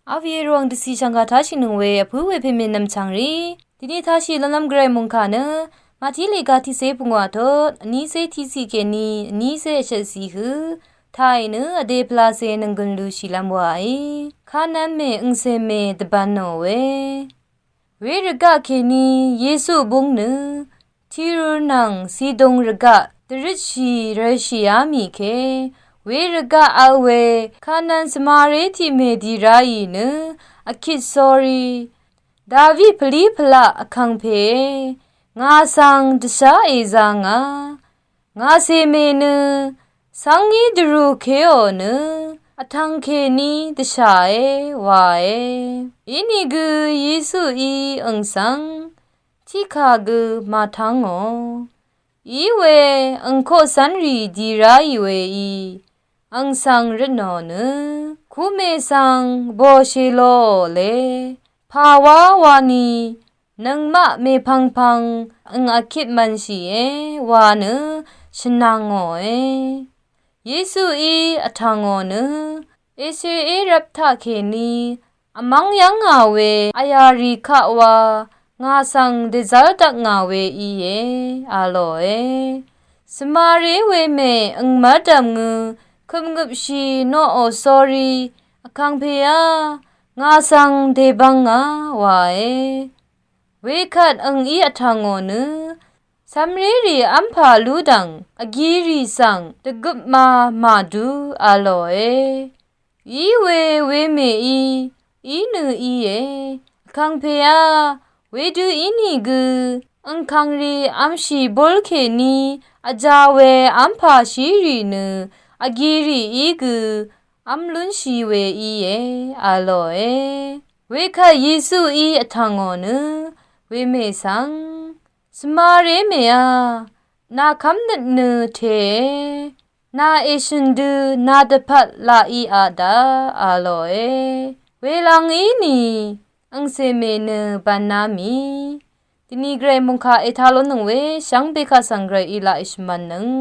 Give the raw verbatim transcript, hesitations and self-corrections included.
Avyerong dvcì shv̀ngkà táshìnøng we vpǿ we pèmè nv̀mchv̀ngrì dvni táshì lv́nlv́m gvray mòngkà nø Mati lèga tiqcé pungwà tot vnícé tiqcì kèní vnícé vshvtcì hø tàì nø vdè pvlacè nònggùn lushìlv́m wàí. Kanán mè angcè mè dvbv̄nò we. We rvgaq kèní Yesu búng nø Tiru nvng Sidon rvgaq dvrøtshì rvshìá mì ke we rvgaq vl we Kanán Svmaré tiq mèdì ráì nø vkit sórí David pvlí pvlaq vkàngpèé, ngà svng dvshá èzā ngà, ngà cèmè nø cv́ngí dvrù kéò nø vtvng kèní dvshàe wae. Inìgø Yesuí ang svng tiqkà gø màtv́ngò. Iwe ang koqcv́nrì dì ráì weí ang svng røtnò nø kumè svng bòshèlòò le pàwá wani nøngmaq mèpvngpvng ang vkit mv̄nshìe wa nø shvnvngòe. Yesuí vtv̀ngò nø èsheé rvp taqkèní vmv́ng yv́ngà we vyà rì kaq wa ngà svng dèzv́l dvkngà we íe a lòe. Svmaré we mè ang mv́rdv̀m ngø køpngøpshì noqò sórí vkàngpèá ngà svng dèbv̄ngà wae. Wekvt angí vtv̀ngò nø cv̄mrérì v́mpà lúdv̀ng vgirì svng dvgøpmā màdu a lòe. Iwe wemèí í nø íe. Vkàngpèá wedø ínìgø angkv̀ngrì v̄mshì búl kèní vjā we v́mpà shírì nø vgirìí gø v́m lúnshì we íe a lòe. Wekvt Yesuí vtv̀ngò nø wemè svng svmaré mèá, nà kv́mnøt nø tēe, nà èshø̀n dø nà dvpvt laq í a daq a lòe. Welvng ínì angcè mè nø bv̀ná mì dvni gvray mòngkà ètā lónøng we shvngbe kaq svng gvray í laq èshvmv̄nnøng.